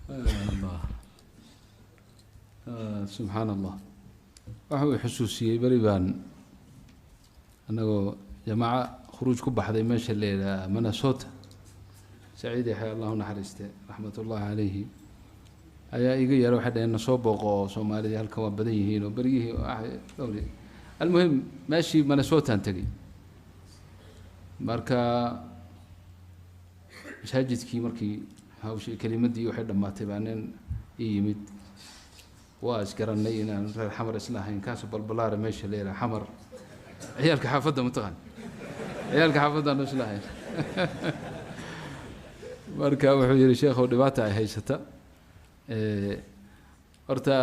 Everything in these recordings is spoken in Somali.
Allah, subxaan Allah. Waxa uu xusuusiyey beri baan annagoo jamaaco khuruuj ku baxday meesha la yidhaha Minnesota. Saciid Yaxya, Allah u naxariiste, raxmat ullahi calayhi, ayaa iga yeera. Waxay dhaheen na soo booqo oo Soomaalidii halkan waa badan yihiin oo beryihii dhowr. Almuhim, meeshii Minnesotaan tegey. Marka masaajidkii markii hawshii kelimadii waxay dhammaatay baa nin ii yimid. Waa isgaranay inaan reer Xamar isla ahayn, kaasu Balbalaara meesha la yidhaha Xamar, ciyaalka xaafadda mataqaan, ciyaalka xaafaddaanu isla ahayn. Marka wuxuu yihi, "Sheekhow, dhibaata ay haysata. Horta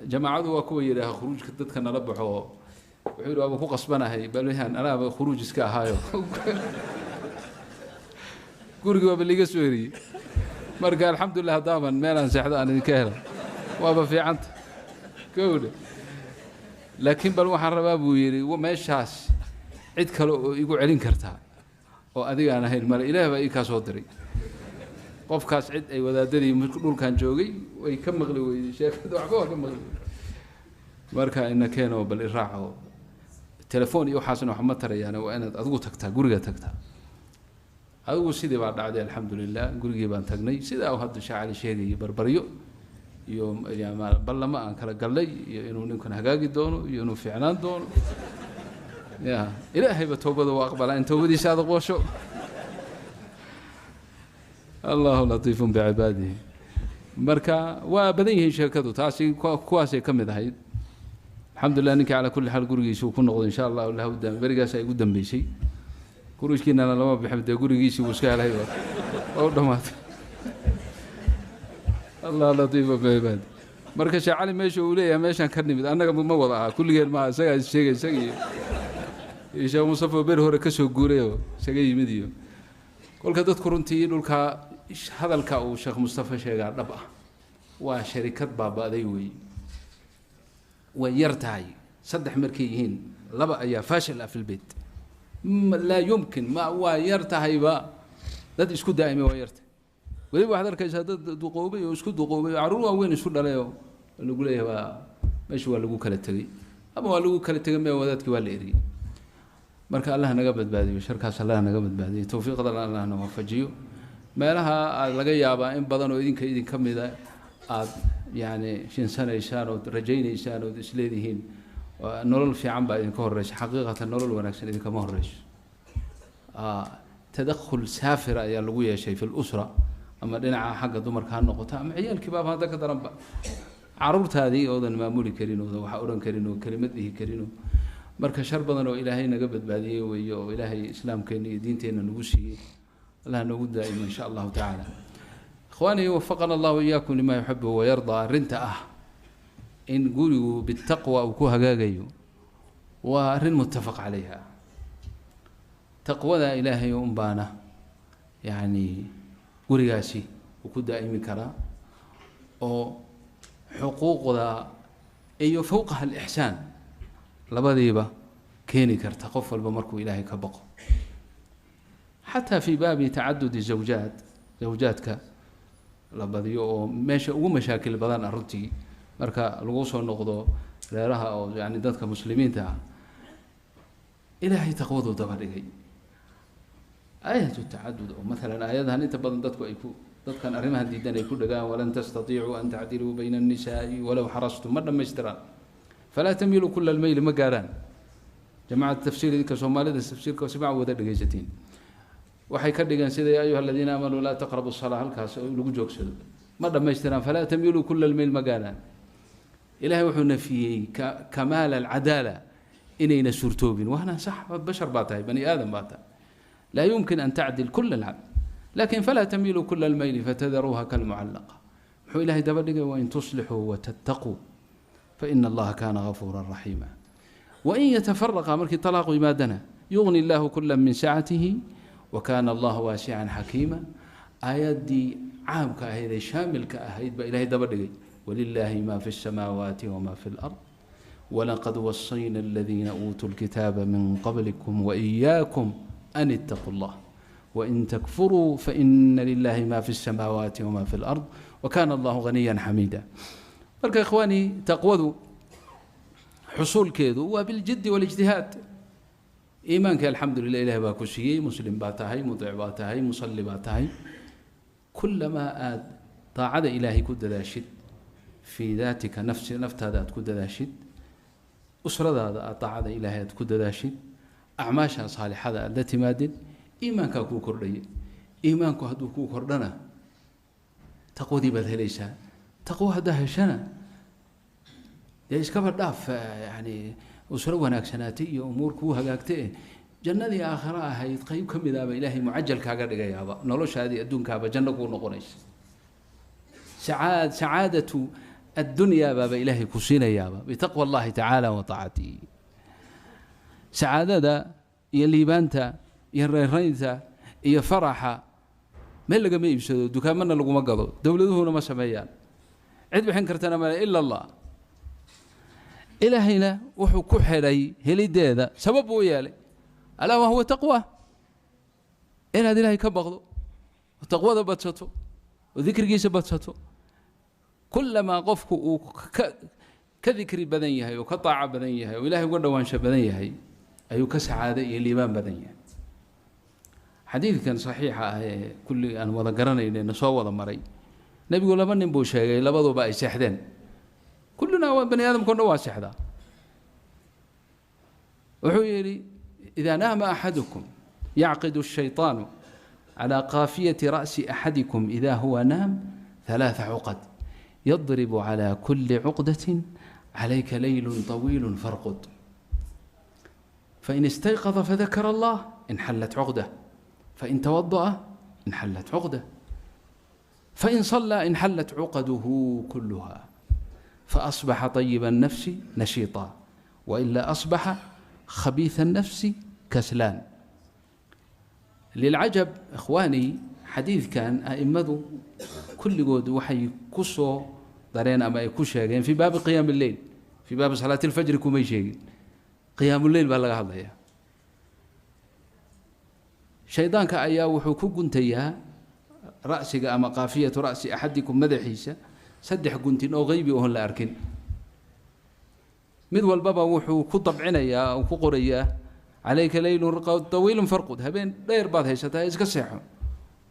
jamaacadu waa kuwa yidhaaha khuruujka dadka nala baxo." Wuxuu yidhi, "Waaba ku qasbanahay balyahan, anaaba khuruuj iska ahaayo, gurigii waaba liiga soo eriyey. Marka alxamdulilah haddaaban meelaan seexdo aan idinka hela, waaba fiicanta gowdhe. Laakiin bal waxaan rabaa," buu yidhi, "meeshaas cid kale oo igu celin kartaa oo adiga aan ahayn male. Ilaah baa ii kaa soo diray." Qofkaas cid ay wadaadadii dhulkan joogay way ka maqli weyday sheekada, waxba waa ka maqli weyday. Marka ina keenoo bal iraaco, telefoon iyo waxaasna wax ma tarayaane, waa inaad adigu tagtaa, guriga tagtaa adigu." Sidii baa dhacday, alxamdulilah. Gurigii baan tagnay, sidaa uu hadda Sheekh Cali sheegayay, barbaryo iyo ballamo aan kala gallay iyo inuu ninkan hagaagi doono iyo inuu fiicnaan doono. Ya Ilaahayba toobada waa aqbalaa in toobadiisa aad aqbasho. Allahu latiifun bicibaadihi. Marka waa badan yihiin sheekadu, taasi kuwaasay ka mid ahayd. Alxamdulilah, ninkii calaa kulli xaal gurigiisa uu ku noqday, insha Allah lahu. Berigaas ay ugu dambeysay. Gurigiinana lama bixin dee, gurigiisii buu iska helay, waa u dhamaatay. Allah latiifa bicibaadi. Marka Sheekh Cali meesha uu leeyahay meeshaan ka nimid, annaga ma wada aha, kulligeen maaha, isagaa is sheegay, isaga iyo Sheekh Mustafa beri hore ka soo guuray oo isaga yimid. Iyo kolka dadku runtii dhulkaa hadalka uu Sheekh Mustafa sheegaa dhab ah, waa sharikad baaba'day weeye. Way yar tahay, saddex markay yihiin laba ayaa faashil ah fi lbeyt. Laa yumkin, ma waa yar tahayba dad isku daa'imay, waa yar tahay. Weliba waxaad arkaysaa dad duqoobay oo isku duqoobay oo carruur waaweyn isu dhalay oo lagu leeyahay waa meesha waa lagu kala tegey, ama waa lagu kala tegay mee wadaadkii waa la eriyey. Marka Allah naga badbaadiyo sharkaas, Allah naga badbaadiyo, towfiiqdana Allah na waafajiyo. Meelaha aad laga yaabaa in badan oo idinka idinka mida aad yacni shinsanaysaan ood rajaynaysaan ood isleedihiin nolol fiican baa idinka horeysa, xaqiiqatan nolol wanaagsan idinkama horeyso. Tadakhul saafira ayaa lagu yeeshay fi lusra, ama dhinaca xagga dumarka ha noqoto ama ciyaalkii baaba hadda ka daranba, caruurtaadii oodan maamuli karin, oodan wax odhan karin oo kelimad dhihi karin. Oo marka shar badan oo Ilaahay naga badbaadiyey weeye, oo Ilaahay islaamkeena iyo diinteenna nagu siiyey. Allah noogu daa'imo insha Allahu tacaala. Ikhwaanii, wafaqana Allahu iyaakum lima yuxibu wayardaa. Arrinta ah in gurigu bitaqwa uu ku hagaagayo waa arrin muttafaq calayha. Taqwada Ilaahay un baana yacni gurigaasi uu ku daa'imi karaa, oo xuquuqda iyo fowqaha alixsaan labadiiba keeni karta qof walba markuu Ilaahay ka baqo. Xataa fi baabi tacadudi zawjaat, zawjaadka la badiyo oo meesha ugu mashaakil badan ah runtii marka lagu soo noqdo reeraha oo yani dadka muslimiinta ah, Ilaahay taqwaduu daba dhigay aayatu tacadud. Oo maalan aayadahan inta badan dadku ay ku dadkan arrimahan diidan ay ku dhagaan, "Walan tastatiicuu an tacdiluu bayna annisaai walow xarastum," ma dhammaystiraan. "Falaa tamiluu kula almayli" ma gaaraan. Jamacada tafsiir, idinka Soomaalida tafsiirka si fiican wada dhegaysatiin, waxay ka dhigeen sida "Ya ayuha aladiina aamanuu laa taqrabu salaa", halkaas lagu joogsado. Ma dhammaystiraan, "falaa tamiluu kula almayl" ma gaaraan. Ilahay wuxuu nafiyey kamaal alcadaala inayna suurtoobin, waana sax. Bashar baa tahay, bani aadam baa tahay, laa yumkin an tacdil kula alcadl. Lakin "falaa tamiluu kula almayli fatadaruuha kalmucallaqa" muxuu Ilahay daba dhigay? "Wain tuslixuu watattaquu faina Allaha kaana gafuura raxiima. Wain yatafaraqa," markii talaaqu yimaadana, "yugni Allahu kula min sacatihi wakana Allahu waasican xakiima." Aayaddii caamka ahayd ee shaamilka ahayd baa Ilahay daba dhigay, "walilaahi ma fi الsamaawaati wma fi اlard walaqad wasayna aladiina uutuu lkitaaba min qablikum waإiyaakum an itaquu اllah wain takfuruu faina lilahi ma fi الsamaawaati wma fi اlard Wa kana Allahu ghaniyan xamiida. Marka ikhwaani, taqwadu xusuulkeedu waa biljiddi walijtihaad. Iimaanka alxamdu lilah Ilaah baa ku siiyey, muslim baa tahay, mudic baa tahay, musalli baa tahay. Kulamaa aada daacada Ilaahay ku dadaashid fii daatika nafsi, naftaada aad ku dadaashid, usradaada aad daacada Ilaahay aad ku dadaashid, acmaasha saalixada aada la timaadid, iimaankaa kuu kordhaya. Iimaanku hadduu kuu kordhana, taqwadii baad helaysaa. Taqwo haddaa heshana, dee iskaba dhaaf yani usro wanaagsanaatay iyo umuur kuu hagaagta, eh jannadii aakhare ahayd qeyb ka midaaba Ilaahay mucajal kaaga dhigayaaba, noloshaadii adduunkaaba janno kuu noqonaysa. Sacaadatu addunyaa baaba Ilaahay ku siinayaaba bitaqwa Allahi tacaala wa taacatihi. Sacaadada iyo liibaanta iyo reeraynta iyo faraxa meel lagama iibsado, dukaamana laguma gado, dowladuhuna ma sameeyaan, cid bixin kartana male ila Allah. Ilaahayna wuxuu ku xidhay helideeda sabab buu u yeelay, alaa wahuwa taqwa, inaad Ilaahay ka baqdo oo taqwada badsato oo dikrigiisa badsato. Kulamaa qofku uu ka dikri badan yahay oo ka daaco badan yahay oo Ilahay uga dhowaansho badan yahay, ayuu ka sacaado iyo liibaan badan yahay. Xadiidkan saxiixa ah ee kulli aan wada garanayna na soo wada maray, Nebigu laba nin buu sheegay, labaduba ay seexdeen. Kullunaa waa bani aadamka o dhan waa seexdaa. Wuxuu yidhi: idaa naama axadukum yacqidu الshayطaanu calى qaafiyati ra'si axadikum ida huwa naam ثalaaثa cuqad, yadribu calى kuli cuqdaة calayka leylu طawiil farqud, fain istayqada fadakara allah inxallat cuqdah, fain tawadaأa inxallat cuqdah, fain صلى inxallat cuqaduhu kuluha, faأصbaxa طayiba الnafsi nashiiطa, wailaa أصbaxa khabiiثa الnafsi kaslaan. Lilcajab ikhwaani, xadiidkan a'immadu kulligood waxay ku soo dareen ama ay ku sheegeen fii baabi qiyaam اlleyl, fii baabi salaati اlfajri kumay sheegin. Qiyaamuleyl baa laga hadlaya. Shaydaanka ayaa wuxuu ku guntayaa ra'siga ama qaafiyatu ra'si axadikum, madaxiisa, saddex guntin oo qeybi oon la arkin. Mid walbaba wuxuu ku dabcinayaa oo ku qorayaa: calayka leylun tawiilun farqud, habeen dheer baad haysataa, iska seexo.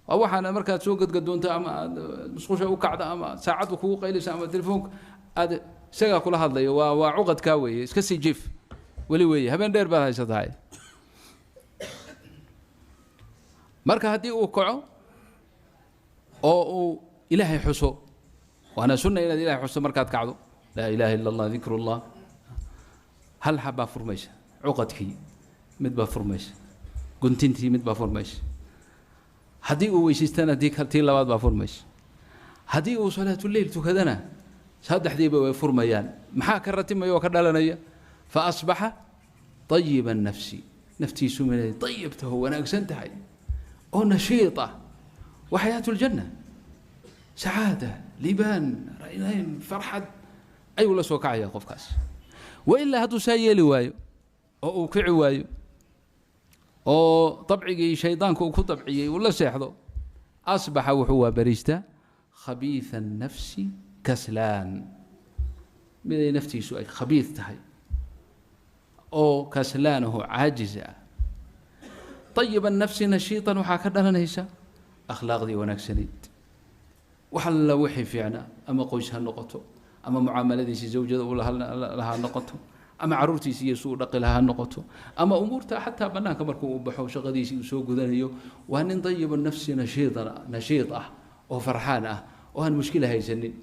Waa waxaana markaad soo gadgadoonto ama aad musqusha u kacdo ama saacaddu kugu qaylayso ama telefoonka aad isagaa kula hadlayo, waa cuqadkaa weeye, iska sii jiif weli weeye, habeen dheer baad haysataa. Marka haddii uu kaco oo uu Ilaahay xuso, waana sunna inaad Ilahay xusto markaad kacdo, laa ilaha illa Allah, dikrullah, hal xabbaa furmaysa, cuqadkii mid baa furmaysa, guntintii mid baa furmaysa. Haddii uu weysaystana tii labaad baa furmaysa. Haddii uu salaatuleyl tukadana, saddexdiiba way furmayaan. Maxaa ka ratimaya oo ka dhalanaya? Fa asbaxa ayiba nafsi, naftiisu minay ayib taho, wanaagsan tahay oo nashiid ah, wa xayaatu ljanna, sacaada, liibaan, raynayn, farxad ayuu la soo kacaya qofkaas. Wailaa hadduu saa yeeli waayo oo uu kici waayo oo dabcigii shaydaanka uu ku dabciyey uu la seexdo, asbaxa wuxuu waabariistaa khabiiثa الnafsi kaslaan, miday naftiisu ay khabiid tahay oo kaslaanaho caajiz ah. Ayiba nafsi nashiiطan, waxaa ka dhalanaysa akhlaaqdii wanaagsanayd, wax alla wixii fiicnaa, ama qoys ha noqoto, ama mucaamaladiisii zawjada uu lahaa noqoto, ama caruurtiisi iyo suu dhaqi lahaa noqoto, ama umuurta xataa banaanka markuu u baxo shaqadiisii uu soo gudanayo. Waa nin dayibu nafsi nashiidan, nashiid ah oo farxaan ah oo aan mushkila haysanin,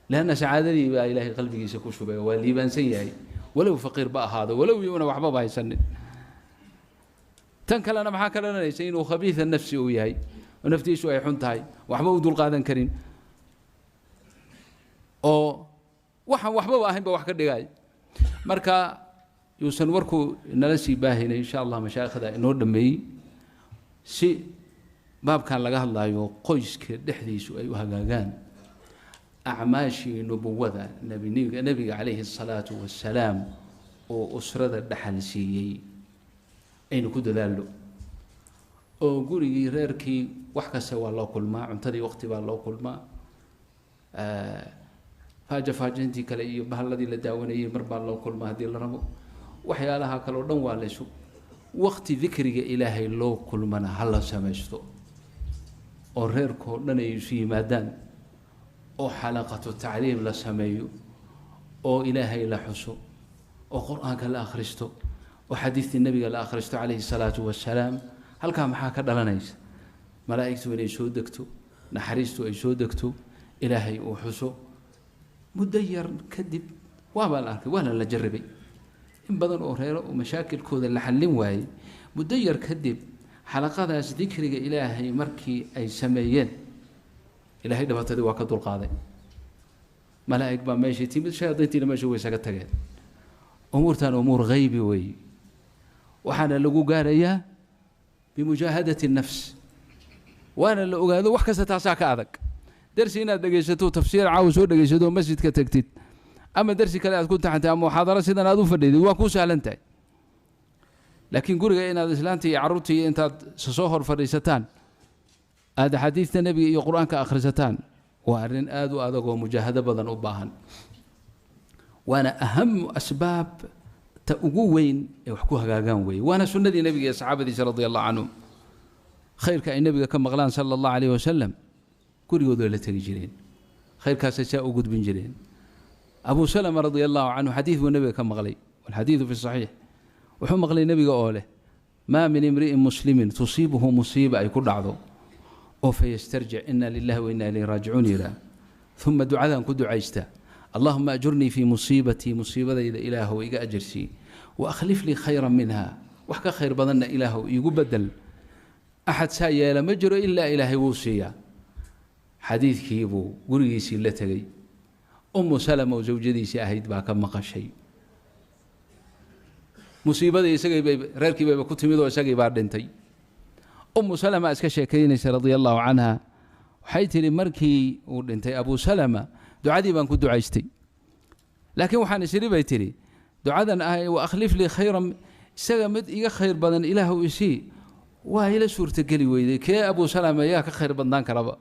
leanna sacaadadii baa Ilaahay qalbigiisa ku shubay oo waa liibaansan yahay, walow faqiir ba ahaado, walow yuuna waxbaba haysanin. Tan kalena maxaa ka dhalanaysa? Inuu khabiida nafsi uu yahay oo naftiisu ay xun tahay, waxba u dulqaadan karin oo waxaan waxbaba ahayn ba wax ka dhigay. Marka yuusan warku nala sii baahinay, insha Allah mashaayikhda inoo dhameeyey si baabkan laga hadlayo qoyska dhexdiisu ay u hagaagaan. Acmaashii nubuwada nabiniga, Nebiga calayhi الsalaatu wassalaam oo usrada dhaxal siiyey aynu ku dadaalno oo gurigii reerkii Wax kasta waa loo kulmaa, cuntadii waqti baa loo kulmaa, faaja faajintii kale iyo bahalladii la daawanayay mar baa loo kulmaa haddii la rabo. Waxyaalaha kale oo dhan waa laysu waqti dikriga Ilaahay loo kulmana ha la samaysto, oo reerkoo dhan ay isu yimaadaan, oo xalaqatu tacliim la sameeyo, oo Ilaahay la xuso, oo Qur-aanka la akhristo, oo xadiidtii Nebiga la akhristo calayhi salaatu wasalaam. Halkaa maxaa ka dhalanaysa? Malaa'igtu inay soo degto, naxariistu ay soo degto, Ilaahay uu xuso. Muddo yar kadib waabaa la arkay, waana la jarribay in badan oo reero oo mashaakilkooda la xallin waayey. Muddo yar kadib xalaqadaas dikriga Ilaahay markii ay sameeyeen, Ilaahay dhibaatadii waa ka dulqaaday. Malaa'ig baa meeshii timid, shayaadiintiina meesha way isaga tageen. Umuurtan umuur haybi weeye, waxaana lagu gaarayaa bimujaahadati nafs, waana la ogaado wax kasta taasaa ka adag. Dersi inaad dhegaysato, tafsiir caawa soo dhegaysato oo masjidka tagtid, ama dersi kale aad ku taxantay, ama muxaadaro sidan aad u fadhidid, waa kuu sahlan tahay. Laakiin guriga inaad islaanta iyo carruurta iyo intaad soo hor fadhiisataan aada axaadiidta Nebiga iyo Qur-aanka akhrisataan waa arrin aada u adag oo mujaahado badan u baahan, waana ahamu asbaab ta ugu weyn ee wax ku hagaagaan weeye. Waana sunnadii Nebiga iyo saxaabadiisa radia Allahu canhum. Khayrka ay Nebiga ka maqlaan sala Allahu calayhi wasalam gurigooda la tegi jireen, khayrkaasay saa u gudbin jireen. Abu Salama radia Allahu canhu xadiid buu Nebiga ka maqlay, walxadiidu fi saxiix. Wuxuu maqlay Nebiga oo leh: maa min imri'in muslimin tusiibuhu musiiba, ay ku dhacdo oo fayastarjic ina lilahi wa ina ilayhi raajicuun yidhaah, uma ducadan ku ducaysta: allahuma ajurnii fii musiibatii, musiibadayda Ilaahow iga ajarsii, wa akhlif lii khayran minha, wax ka khayr badanna Ilaahow iigu bedel. Axad saa yeela ma jiro ilaa Ilaahay wuu siiyaa. Xadiidkii buu gurigiisii la tegey. Umu Salama oo zawjadiisii ahayd baa ka maqashay. Musiibadii isagii bay reerkii bayba ku timid oo isagii baa dhintay. Umu Salama iska sheekaynaysa radia Allahu canha, waxay tidhi: markii uu dhintay Abu Salama ducadii baan ku ducaystay, laakiin waxaan isiri bay tidhi, ducadan ah wa akhlif lii khayran, isaga mid iga khayr badan Ilaahu isii, waa ila suurtogeli weyday. Kee Abu Salama yaa ka khayr badnaan karaba?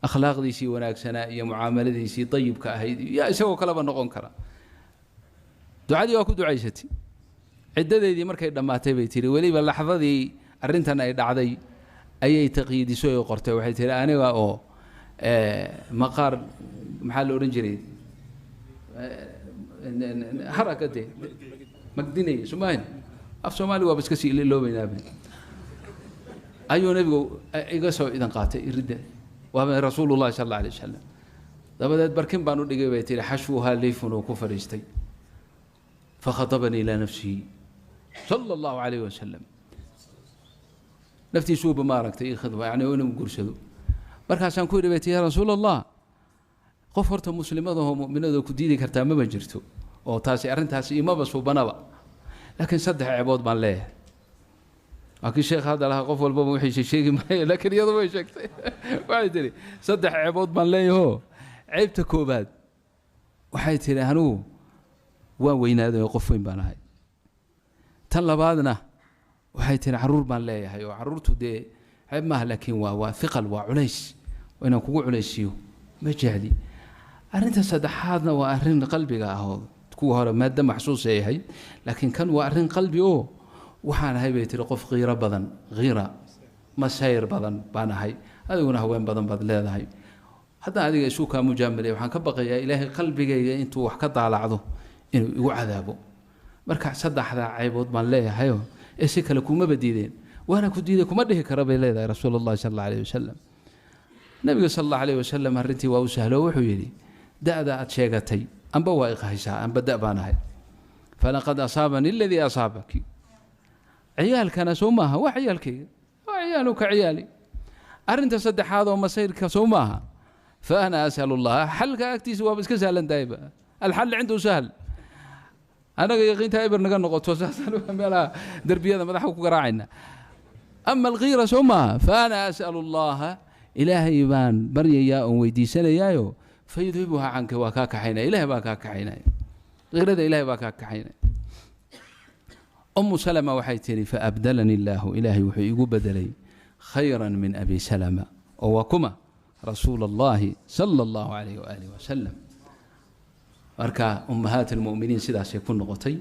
Akhlaaqdiisii wanaagsanaa iyo mucaamaladiisii dayibka ahayd yaa isagoo kaleba noqon kara? Ducadii waa ku ducaysatay. Ciddadeedii markay dhammaatay bay tihi, weliba laxdadii arrintan ay dhacday ayay taqyiidisay oo qortay. Waxay tihi: aniga oo maqaar maxaa la odhan jiray, haraka dee magdinaya somahin, af Soomaali waaba iska sii iloobaynaaba, ayuu Nebigu iga soo idan qaatay iridda, waaba Rasuulullahi sal alla alay wasalam. Dabadeed barkin baan u dhigay bay tihi, xashwuhaa liifun, uu ku fadhiistay. Fakhatabanii ilaa nafsihi sala Allahu calayhi wasalam, naftiisuuba maaragtay ii khidba, yani inuu guursado. Markaasaan ku yidhi bay tihi: yaa Rasuul Allah, qof horta muslimadahoo mu'minadoo ku diidi kartaa maba jirto, oo taasi arrintaasi imaba suubanaba, laakiin saddex ceebood baan leeyahay. Waa kii sheekh hadda lahaa qof walbaba wixiisa sheegi maayo, laakiin iyadu way sheegtay. Waxay tihi: saddex ceebood baan leeyahoo. Ceebta koobaad waxay tihi, anigu waan weynaaday oo qof weyn baan ahay. Tan labaadna waxay tihi, carruur baan leeyahay, oo carruurtu dee ceeb maaha, laakiin waa hiqal, waa culays, inaan kugu culaysiiyo ma jecli. Arrinta saddexaadna waa arrin qalbiga ah, oo kuwa hore maadda maxsuus ay ahayd, laakiin kan waa arrin qalbi oo waxaan ahay bay tihi qof qiiro badan, qiira masayr badan baan ahay, adiguna haween badan baad leedahay. Haddaan adiga isu kaa mujaamalay, waxaan ka baqayaa Ilaahay qalbigayga intuu wax ka daalacdo inuu igu cadaabo. Marka saddexdaa caybood baan leeyahayo, ee si kale kumaba diideen, waana ku diiday kuma dhihi kara bay leedahay Rasuul Allahi sal alla alayh wasalam. Nabiga sal allahu alayh wasalam arrintii waa u sahlo. Wuxuu yidhi: da-da aad sheegatay amba waa iqahaysaa, amba da baan ahay, falaqad asaabanii aladii asaabaki. Ciyaalkana soo maaha, waa ciyaalkayga, waa ciyaaluka ciyaali. Arrinta saddexaad oo masayrka soo maaha, fa ana as'alu Allah, xalka agtiisa waaba iska sahlan tahayba, alxal cindu sahl. Annaga yaqiinta eber naga noqoto, saasaan meelaha derbiyada madaxa ku garaacayna. Ama alkiira soo maaha, fa ana as'alu Allaha, Ilaahay baan baryayaa oon weydiisanayaayo, fayudhibuhaa canka, waa kaa kaxaynaya, Ilahay baa kaa kaxaynaya kiirada, Ilahay baa kaa kaxaynaya. Umu Salama waxay tihi: faabdalani illaahu, Ilaahay wuxuu igu bedelay Khayra min Abi Salama, oo waa kuma? Rasuul Allahi sala Allahu calayh waaalih wasalam. Marka ummahaat almu'miniin sidaasay ku noqotay,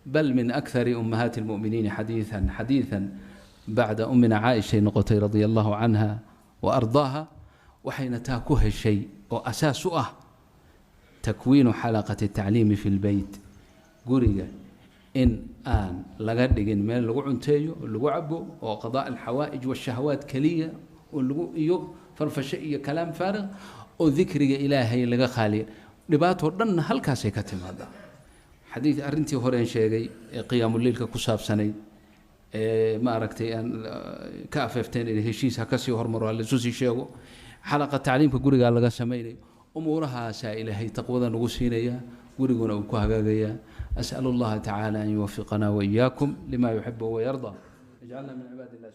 bal min akthari ummahaati almu'miniina xadiidan bacda ummina Caaishay noqotay, radia Allahu canha wa ardaaha. Waxayna taa ku heshay oo asaas u ah takwiinu xalaqati tacliimi fi lbeyt, guriga in aan laga dhigin meel lagu cunteeyo oo lagu cabo oo qadaa alxawaa'ij washahawaat keliya oo lagu iyo farfasho iyo kalaam faariq oo dikriga Ilaahay laga khaaliya. Dhibaatoo dhanna halkaasay ka timaadaa. Xadiid arrintii horeen sheegay ee qiyaamuleylka ku saabsanayd ee ma aragtay aan ka afeefteen in heshiis ha kasii hormaro, ha laisu sii sheego, xalaqa tacliimka gurigaa laga samaynayo, umuurahaasaa Ilaahay taqwada nagu siinaya, guriguna uu ku hagaagayaa. As'al Allaha tacaala an yuwafiqana waiyaakum lima yuxibu wayarda, ijcalna min cibaadi illah.